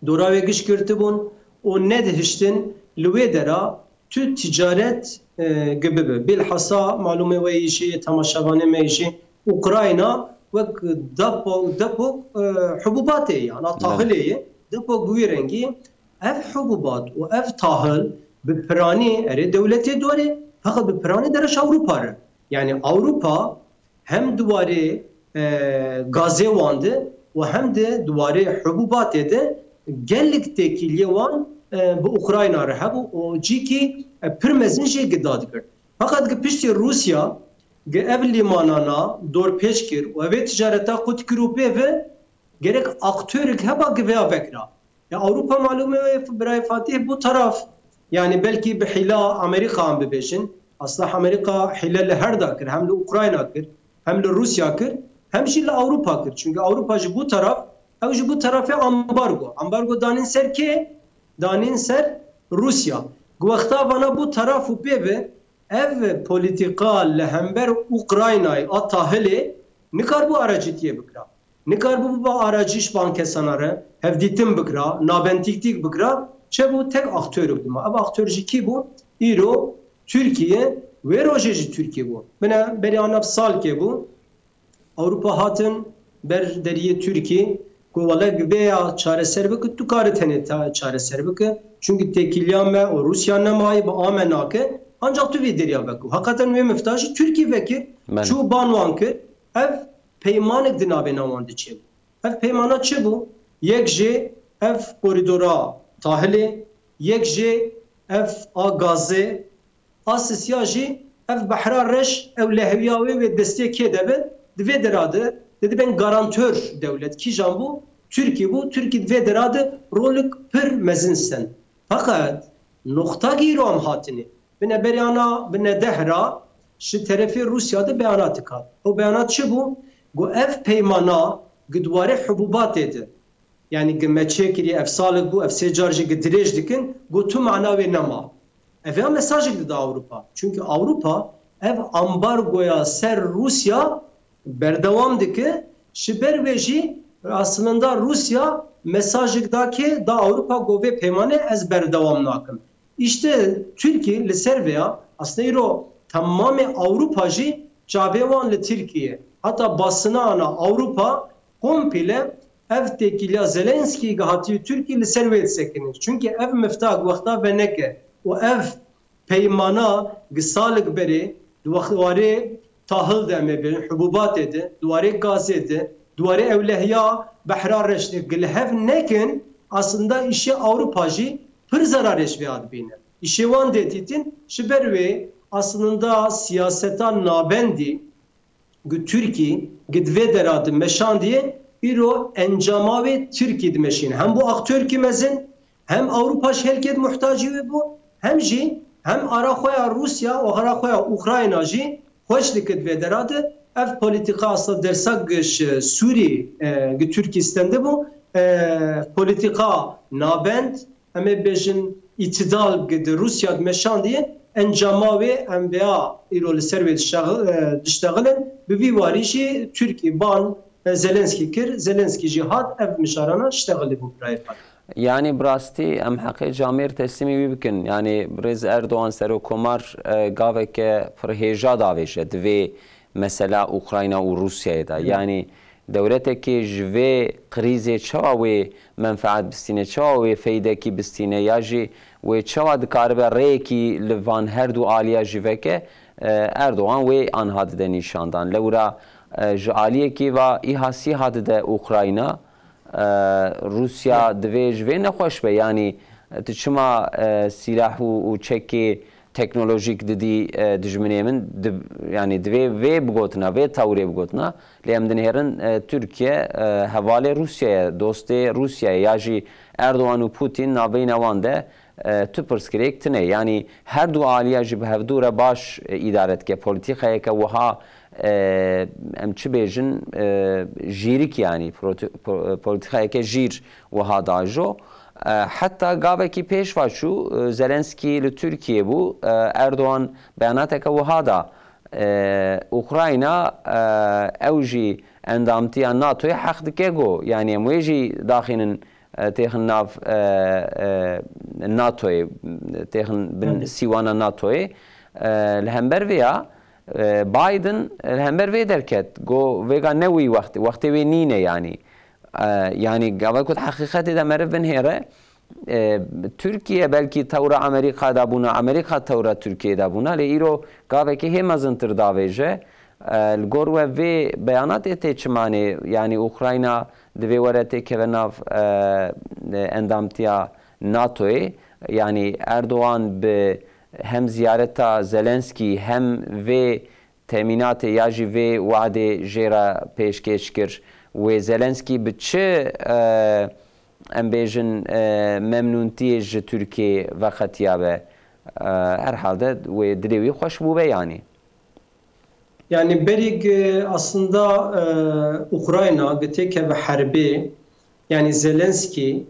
Dora wê giş girtibûn û nedihiştin li wê dera tu ticaret, e, gi bibe. Bilhassa malûmê we yî jî, temaşevanê me yî jî, Ukrayna wek depo, depo, e, hububatê ye, ana Belê. tahilê ye, depo bi wî rengî. Ev hububat û ev tahil bi piranî erê dewletê dorê, feqet bi piranî dere ji Ewropa re. Yanî Ewropa hem di warê, e, gazê wan de û hem de di warê hububatê de gelek têkiliyê wan, e, bi Ukrayna re hebû û cîkî, e, pir mezin jê gida digirt. Feqet gi piştî Rûsya gi ev lîmanana dorpêç kir û ev ê ticareta qut kir û pê ve gerek aktorik heba gi vêya vekira. Ya Ewropa malûm e, birayê Fatih, bû taraf. Yanî belkî bi hîla Amerîka em bibêjin. Aslında Amerîka hîle li her da kir. Hem li Ukrayna kir, hem li Rûsya kir, hem jî li Ewropa kir. Çünkü Ewropa jî bû taraf, ew jî bû tarafê ambargo. Ambargo danîn ser kê? Danîn ser Rûsya. Ku wexta vana bû taraf û pê ve, ev polîtîka li hember Ukraynayê a tahilê nikarbû aracîtiyê bikira. Nikarbû biba aracî ji van kesana re, hevdîtin bikira, nabentîktîk bikira, çebû tek aktorek dima. Ev aktor jî kî bû? Îro Tirkiye, wê rojê jî Tirkiye bû. Bine berî ana salkê bû. Ewropa hatin ber deriyê Tirkiye, ku wele vê ya çareser bike, tu kare tenê ta-, çareser bike. Çünkü têkiliya me û Rûsya nemayê bi a me nake, ancak tu vê deriya vekir. Heqeten wê mifta jî Tirkiye vekir, Belê. çû ban wan kir. Ev peymanek di navê wan de çêbû. Ev peymana çi bû? Yek jê ev koridora tahilê, yek jê ev a gazê, a sisiya jî ev behra reş, ew lehwiya wê wê destê kê de be, di vê dera de, di dibên garantor dewlet. Kîjan bû? Tirkî bû. Tirkî di vê dera de rolek pir mezin stend. Feqet noqta gîro em hatinê. Bine beriyana bine dehra ji terefê Rûsya de beyanat dikat. Ew beyanat çi bû? Got ev peymana gi di warê hububatê de, yanî gi me çêkirî, ev salek bû, ev sê car jî gi dirêj dikin, got tu mana wê nema. Ev ya mesajek dida Ewropa. Çünkü Ewropa ev ambargoya ser Rûsya berdewam dike, ji ber wê jî aslında Rûsya mesajik da kê, da Ewropa, go vê peymanê ez berdewam nakim. Îşte Tirkî li ser vê ya, aslında îro temamê Ewropa jî çavê wan li Tirkiyê. Heta basina ana Ewropa komple ev têkiliya Zelenskî gihatî Tirkî li ser wê disekine. Çunkî ev miftak wexta veneke û ev peymana gi salik berê di wext warê tahil de em ê bêjin, hubûbatê de, di warê gazê de, di warê ewlehiya Behra Reş de, gi li hev nekin, aslında îşê Ewropa jî pir zerarê ji vê ya dibîne. Îşê wan dê dîtin, ji ber wê aslında siyaseta nabendî gu Tirkî gi di vê dera di meşandiye, îro encama wê Tirkî dimeşîne. Hem bo aktorkî mezin, hem Ewropa ji helkê di muhtacî wê bû, hem jî hem ara xwe ya Rûsya û ara xwe ya Ukrayna jî xweş dike di vê dera de. Ev polîtîka asla dersa gi ji Sûrî, e, gi Tirkî stendibû, e, polîtîka nabend, em ê bêjin îtidal gi di Rûsya di meşandiye, encama wê em vêya îro li ser wê diştex-, e, diştexilin. Bi vî warî jî Tirkî ban, e, Zelenskî kir, Zelenskî jî hat ev mijarana diştexilî bû birayê xwe. Yanî bi rastî em heqê camêr teslîmî wî bikin. Yanî birêz Erdogan Serokomar, e, gaveke pir hêja davêje di vê mesela Ukrayna û Rûsyayê de. Yanî dewletekê ji vê krîzê çawa wê menfeet bistîne, çawa wê feydekî bistîne ya jî wê çawa dikaribe rêyekî li van her du aliya jî veke, e, Erdogan wê anha dide nîşandan. Lewra, e, ji aliyekî va îha sîha dide Ukrayna, e, Rûsya divê ji vê nexweş be. Yanî, e, tu çima, e, sîlah û, û çekê teknolojîk didî, e, dijminê min? Di-, yanî divê vê bigotina, vê tewrê bigotina. Lê em dinêrin, e, Tirkiye, e, hevalê Rûsyayê, dostê Rûsyayê, ya jî Erdogan û Putin navbeyna wan de, e, tu pirsgirêk tine. Yanî her du aliya jî bi hevdû re baş, e, îdare dike. Polîtîkayeke wiha, e, em çi bêjin, e, jîrik, yanî proti-, po-, polîtîkayeke jîr wiha dajo. E, heta gavekî pêş va çû, e, Zelenskî li Tirkiyê bû, e, Erdogan beyanateke wiha da, e, Ukrayna, e, ew jî endamtiya NATOyê heq dike go, yanî em wê jî daxînin, e, têxin nav, e, e, NATOyê, têxin bin Belê. sîwana NATOyê. E, li hember vê ya, e, Biden li hember vê derket, go vêga ne wî wext, wextê wê nîne yanî. E, yanî gava ku di heqîqetê de meriv binhêre, e, Tirkiye belkî tewra Amerîka de bûna, Amerîka tewra Tirkiye de bûna, lê îro gavekê hê mezintir davêje. E, li gor we vê beyanatê tê çimanê, yanî Ukrayna divê were têkeve nav, e, endamtiya NATOyê, yanî Erdogan bi hem ziyareta Zelenskî hem vê temînatê ya jî vê wadê jê re pêşkêş kir. Wê Zelenskî bi çi, e, em bêjin, e, memnûntiyê ji Tirkiyê veqetiyabe? E, herhalde wê dilê wî xweş bûbe yanî. Yani berî gi aslında, e, Ukrayna gi têkeve herbê, yani Zelenskî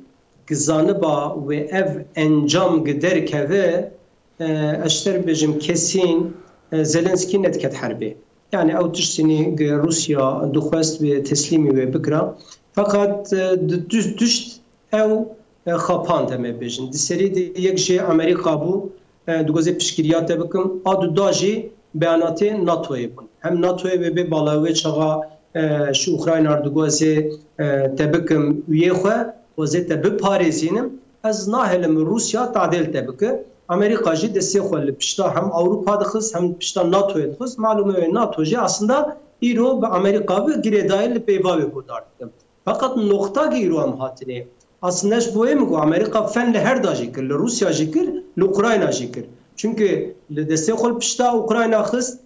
gi zaniba wê ev encam gi derkeve, e, ez ji te re bêjim kesîn, e, Zelenskî nediket herbê. Yani ew tiştînî gi Rûsya dixwest wê teslîmî wê bikira. Feqet, e, di, di, tişt ew, e, xapand, em ê bêjin. Di serî de yek jê Amerîka bû, e, digozê piştgiriya te bikim. A du da jî beyanatê NATOyê bûn. Hem NATOyê wê bê bala wê çaxa, e, ji Ukrayna re digozê, e, te bikim üyê xwe, digozê te biparêzînim. Ez nahelim Rûsya tadêl te bike. Amerîka jî destê xwe li pişta hem Ewropa dixist, hem pişta NATOyê dixist. Malûm e wê NATO jî aslında îro bi Amerîka ve girêdayî li peyva wê guhdar dikim. Feqet noqta ki îro em hatinê. Aslında ji bo yê min ku Amerîka fen li her da jî kir, li Rûsya jî kir, li Ukrayna jî kir. Çunke li destê xwe li pişta Ukrayna xist,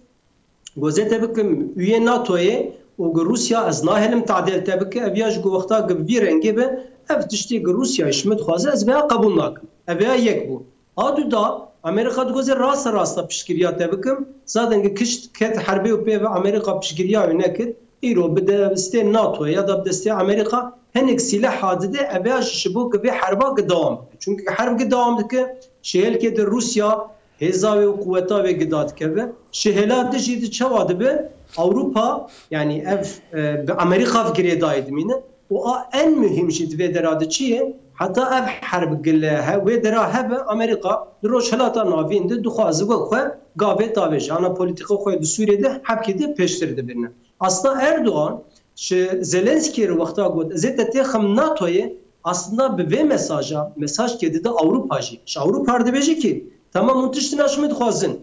gozê te bikim üyê NATOyê û gi Rûsya ez nahelim tadêl te bike, ev ya ji ku wexta gi vî rengê be, ev tiştê gi Rûsyayê ji min dixwaze ez vêya qebûl nakim. Ev ya yek bû. A du da, Amerîka digozê rasta rasta piştgiriya te bikim. Zaten ki kişt ket herbê û pê ve Amerîka piştgiriya wê nekir. Îro bi destê NATO ya da bi destê Amerîka hinek sîleh hadide, ev ya ji bo ki vê herba ki dewam bike. Çunki herb ki dewam dike, şehêlkê de Rûsya hêza wê û quweta wê gida dikeve. Şehêla dijî di çawa dibe? Ewropa, yani ev, e, bi Amerîka ve girêdayî dimîne. Û a en muhîm jî di vê dera de çi ye? Heta ev herb gile he, wê dera hebe, Amerîka di Rojhilata Navîn de dixwaze wek xwe gavê tavêje. Ana polîtîka xwe di Sûriyê de hebkê de pêştir dibirne. Aslında Erdogan ji Zelenskî re wexta got, "Ez ê te têxim NATOyê", aslında bi vê mesaja, mesajkê dide Ewropa jî. Ji Ewropa re dibêje kî, "Tamam, hûn tiştina ji min dixwazin.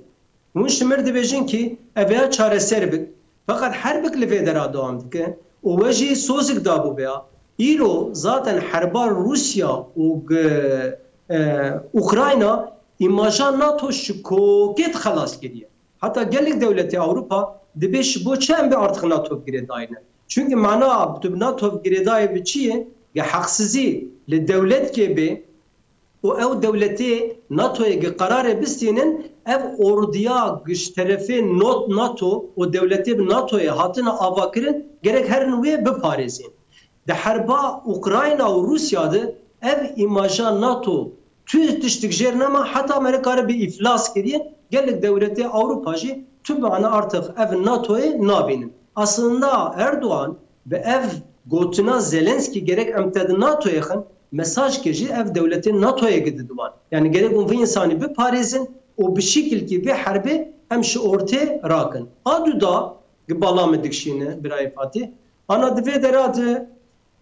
Hûn ji min re dibêjin kî ev ya çareser bik." Feqet herbik li vê dera dewam dike û we jî sozik dabû vêya. Îro zaten herba Rûsya û g-, e, Ukrayna îmaja NATO ji kokê xelas kiriye. Heta gelek dewletê Ewropa dibê ji bo çi em bê artık NATO bi girêdayî ne? Çünkü mana tu bi NATO bi girêdayî bi çi ye? Ge heqsizî li dewletkê bê û ew dewletê NATOyê ge qerarê bistînin, ev ordiya ge ji terefê not-, NATO û dewletê bi NATOyê hatine avakirin, gerek herin wê biparêzin. Di herba Ukrayna û Rûsya de ev îmaja NATO tu tiştik jêr nema, heta Amerîka re bi îflas kiriye, gelek dewletê Ewropa jî tu mane artık ev NATOyê nabînin. Aslında Erdogan bi ev gotina Zelenskî gerek em te di NATOyê xin, mesajkê jî ev dewletê NATOyê gi didwan. Yani gerek hûn vî însanî biparêzin û bi şekilkî vê herbê em ji ortê rakin. A du da gi bala min dikşîne, birayê Fatî. Ana di vê dera de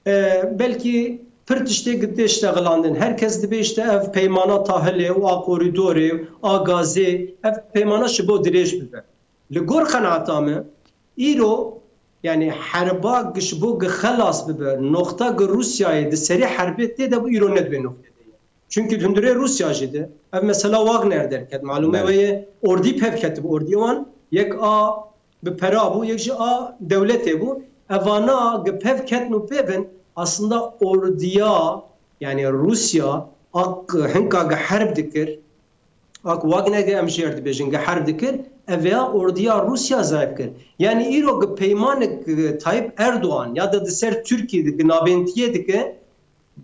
E, belkî pir tiştê gi tê ştexilandin. Her kes dibê işte ev peymana tahilê û a korîdorê û a gazê, ev peymana ji bo dirêj bibe. Li gor qenaeta me, îro, yani herba gi ji bo gi xelas bibe, noxta gi Rûsyayê di serê herbê tê de bû, îro ne di wê noxtê de ye. Çünkü hundirê Rûsya jî de ev mesela Wagner derket. Malûmê Belê. we ye, ordî pev ketibû, ordî wan yek a bi pera bû, yek jî a dewletê bû. Evana gi pev ketin û pê bin, aslında ordiya, yani Rûsya, ak hinka gi herb dikir, ak Wagner gi em jêr dibêjin, gi herb dikir, ev ya ordiya Rûsya zayıf kir. Yani îro gi peymanek, e, Tayyip Erdoğan ya da di ser Tirkiye de gi nabentiyê dike,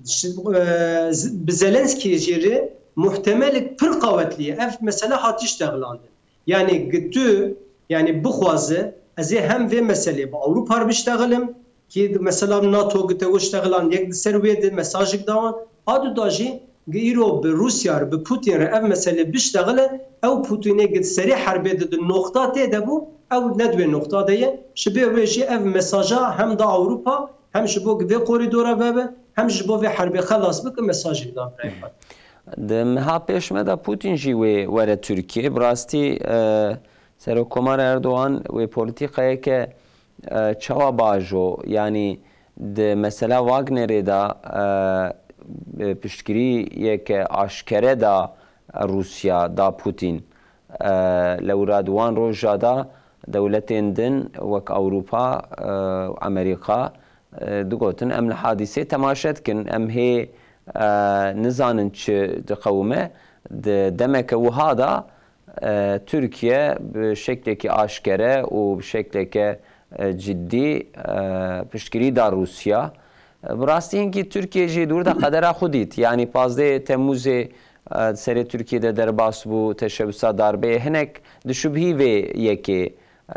ji, e, z-, bi Zelenskî jî re muhtemelek pir qawetli ye. Ev mesele hatiş dexlandin. Yani gi tu, yani bixwaze, ez ê hem vê meselê bi Ewropa re biştexilim, ki mesela NATO gi te wiştexilan, yek di ser wê de mesajik dawan, a du da jî gi îro bi Rûsya re, bi Putin re ev meselê biştexile, ew Putinê gi serê herbê de di noxta tê de bû, ew ne di wê noxta de ye. Ji bê wê jî ev mesaja hem da Ewropa, hem ji bo gi vê korîdora vebe, hem ji bo vê herbê xelas bike mesajik da birayê xwe. Di meha pêş me de Putin jî wê were Tirkiye. Bi rastî, e, Serokkomar Erdogan wê polîtîkayeke, e, çawa bajo? Yanî di mesela Wagnerê de, e, piştgiriyeke aşkere da Rûsya, da Putin. E, lewra di wan roja de dewletên din wek Ewropa, e, Amerîka, e, digotin, em li hadîsê temaşe dikin, em hê, e, nizanin çi diqewime. Di demeke wiha de, e, Tirkiye bi şeklekî aşkere û bi şekleke, e, ciddî, e, piştgirî da Rûsya. E, bi rastî hinkî Tirkiye jî dûr de qedera xwe dît. Yanî pazdeh Temmûzê, e, di serê Tirkiye de derbas bû, teşebbûsa darbeyê hinek dişubhî vê yekê.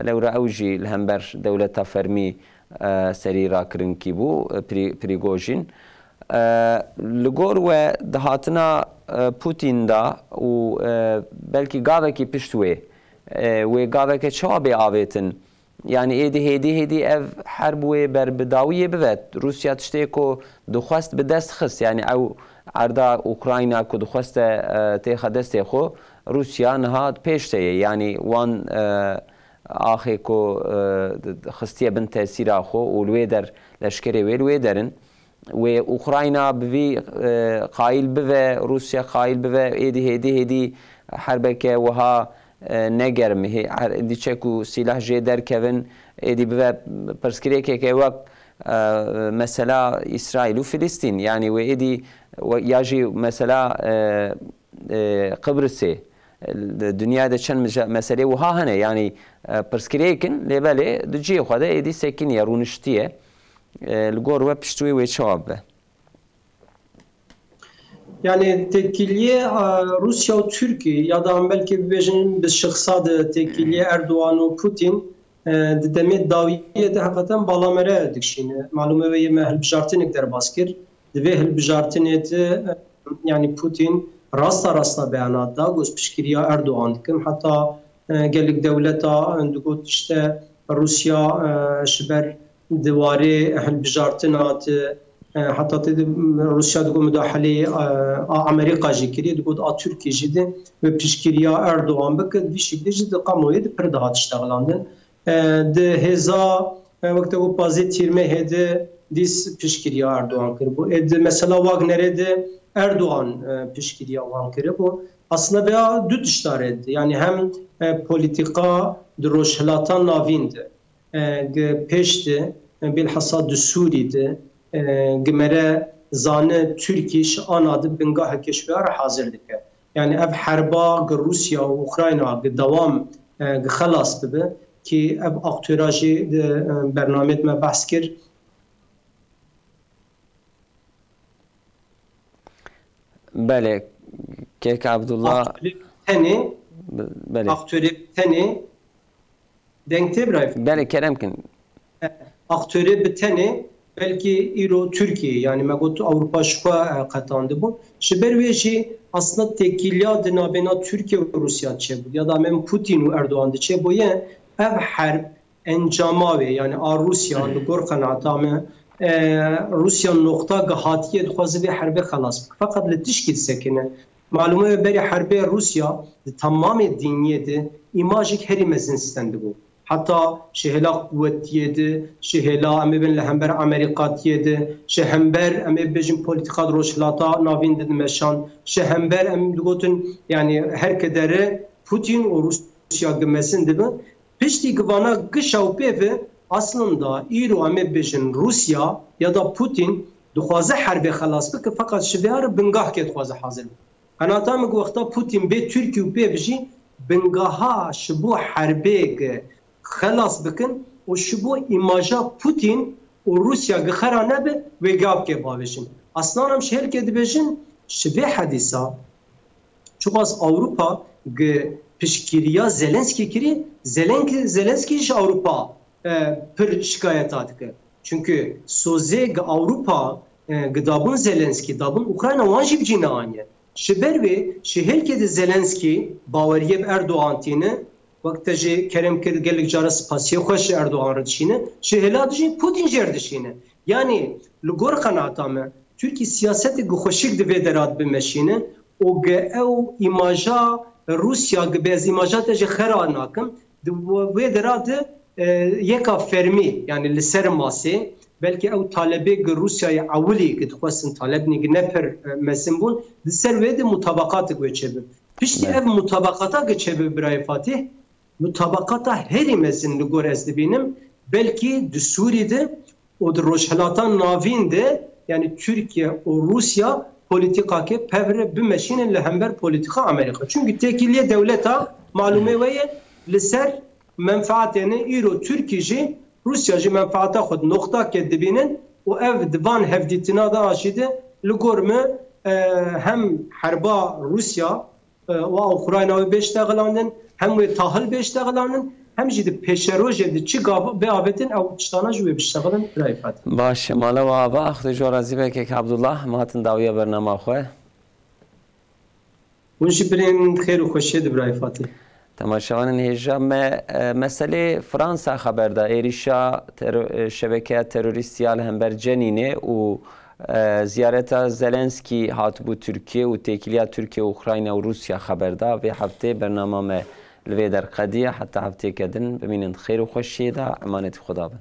Lewra ew jî li hember dewleta fermî, e, serî rakirinkî bû, e, Pri-, Prigojîn. E, li gor we dihatina, e, Putin da û, e, belkî gavekî pişt wê, e, wê gaveke çawa bê avêtin? Yanî êdî hêdî hêdî ev herb wê ber bi dawiyê bivet. Rûsya tiştê ku dixwest bi dest xist. Yanî ew erda Ukrayna ku dixweste, e, têxe destê xwe, Rûsya niha pêş de ye. Yanî wan, e, axê ku, e, d-, d-, xistiye bin tesîra xwe û li wê der leşkerê wê li wê derin. Wê Ukrayna bi vî, e, qayîl bive, Rûsya qayîl bive, êdî hêdî hêdî herbeke wiha, e, ne germ, hê-, her-, dî çek û sîlah jê derkevin, êdî bive pirsgirêkeke wek, e, mesela Îsraîl û Filistîn. Yanî wê êdî we-, ya jî mesela, e, e, Qibrisê. Di dinyayê de çend mije-, meselê wiha hene. Yanî, e, pirsgirêk in, lê belê di cihê xwe de êdî sekiniye, rûniştiye. E, li gor we pişt wê wê çawa bibe? Yani têkiliyê, e, Rûsya û Tirkî ya da em belkî bibêjin bi şixsa de têkiliyê Erdogan û Putin, e, di demê dawiyê de heqeten bala me re dikişîne. Malûm e, wê me hilbijartinek derbas kir. Di vê hilbijartinê de, e, yanî Putin rasta rasta beyanat da, got, piştgiriya Erdogan dikim. Heta, e, gelek dewleta, e, digot, işte, Rûsya, e, ji ber di warê hilbijartina de, e, heta tê de Rûsya digot mudahelê, e, a Amerîka jî kiriye, digot a Tirkiyê jî de wê piştgiriya Erdogan bike, di vî şeklê jî di kamuoyê de pir dihat ştexilandin. E, di hêza, e, wek te got pazê Tîrmehê de dîs piştgiriya Erdogan kiribû. Ê di mesela Wagnerê de Erdogan, e, piştgiriya wan kiribû. Aslında veya du tişta re de, yani hem, e, polîtîka di Rojhilata Navîn de, e, gi pêş de, e, bilhassa di Sûrî de, e, gi mere zane Tirkî ji ana de bingaheke ji vê re hazir dike. Yani ev herba gi Rûsya û Ukrayna gi dewam, e, gi xelas bibe, ki ev aktora jî di, e, bernameyê me behs kir. Belê, kek Abdullah. Aktorê bi tenê, belê. Aktorê bi tenê, deng tê birayê? Belê, kerem kin. Aktorê bi tenê, belkî îro Tirkiye, yani me got Ewropa ji xwe, e, qetandibû. Ji ber wê jî aslında têkiliya di navbêna Tirkiye û Rûsya çêbû, ya da em Putin û Erdogan de çêbûye, ev herb encama wê, yani a Rûsya, li gor qenaeta me, e, Rûsya noqta gihatiye dixwaze vê herbê xelas bike. Feqet li tişkî disekine. Malûm e, berî herbê Rûsya di temamê dinyê de îmajek herî mezin stendibû. Heta ji hêla quwetiyê de, ji hêla em ê bên li hember Amerîkatiyê de, ji hember em ê bêjin polîtîka di Rojhilata Navîn de dimeşan, ji hember em digotin, yani her kedere Putin û Rûsya gi mezin dibin. Piştî gi vana gişa û pê ve, aslında îro em ê bêjin Rûsya ya da Putin dixwaze herbê xelas bike, feqet ji vê re bingahkê dixwaze hazir bike. Qenaeta min ku wexta Putin bê Tirkî û pê ve jî bingaha ji bo herbê gi xelas bikin û ji bo îmaja Putin û Rûsya gi xera nebe, wê gavkê bavêjin. Aslında em ji hêlkê dibêjin, ji vê hedîsa, çiqas Ewropa gi piştgiriya Zelenskî kirî, Zelenk-, Zelenskî ji Ewropa, e, pir şikayeta dike. Çunku sozê gi Ewropa, e, gi dabûn Zelenskî, dabûn Ukrayna wan jî bi cî neaniye. Ji ber wê, ji hêlkê de Zelenskî baweriyê bi Erdogan tîne, wek te jî kerem kir, gelek cara spasiyê xwe ji Erdogan re dişîne, ji hêla de jî Putin jê re dişîne. Yanî li gor qenaeta me, Tirkî siyasetê gi xweşik di vê dera de bimeşîne û gi ew îmaja Rûsya, gi bê ez îmaja te jî xera nakim, di wê dera de, e, yeka fermî, yani li ser masê, belkî ew talebê gi Rûsyayê ewilî gi dixwestin talebnî gi ne pir, e, mezin bûn, di ser wê de mutabaqatik wê çêbib. Piştî ev mutabaqata gi çêbib birayê Fatîh, mutabaqata herî mezin li gor ez dibînim, belkî di Sûrî de û di Rojhilata Navîn de, yani Tirkiye û Rûsya polîtîkakê pevre bimeşînin li hember polîtîka Amerîka. Çunku têkiliyê dewleta malûmê we ye li ser menfaatê ne, îro Tirkî jî Rûsya jî menfaata xwe di noqtakê dibînin û ev di van hevdîtina de a jî de li gor me, e, hem herba Rûsya, e, û a Ukrayna wê bê ştexilandin, hem wê tahil bê ştexilandin, hem jî di pêşerojê de çi gav-, bê avêtin ew tiştana jî wê biştexilin, birayê Fatih. Baş e, mala we ava, Xwedê ji we razî be kek Abdullah, me hatin dawiya bernama xwe. Hûn jî birên xêr û xweşiyê de birayê Fatih. Temaşevanên hêja me, e, meselê Fransa xeber da, êrîşa tero-, e, şebekeya terorîstî ya li hember Cenînê û, e, ziyareta Zelenskî hatibû Tirkiye û têkiliya Tirkiye û Ukrayna û Rûsya xeber da. Vê heftê bernama me li vê derqediye. Heta hefteyeke din bimînin di xêr û xweşiyê de. Emanetî Xweda bin.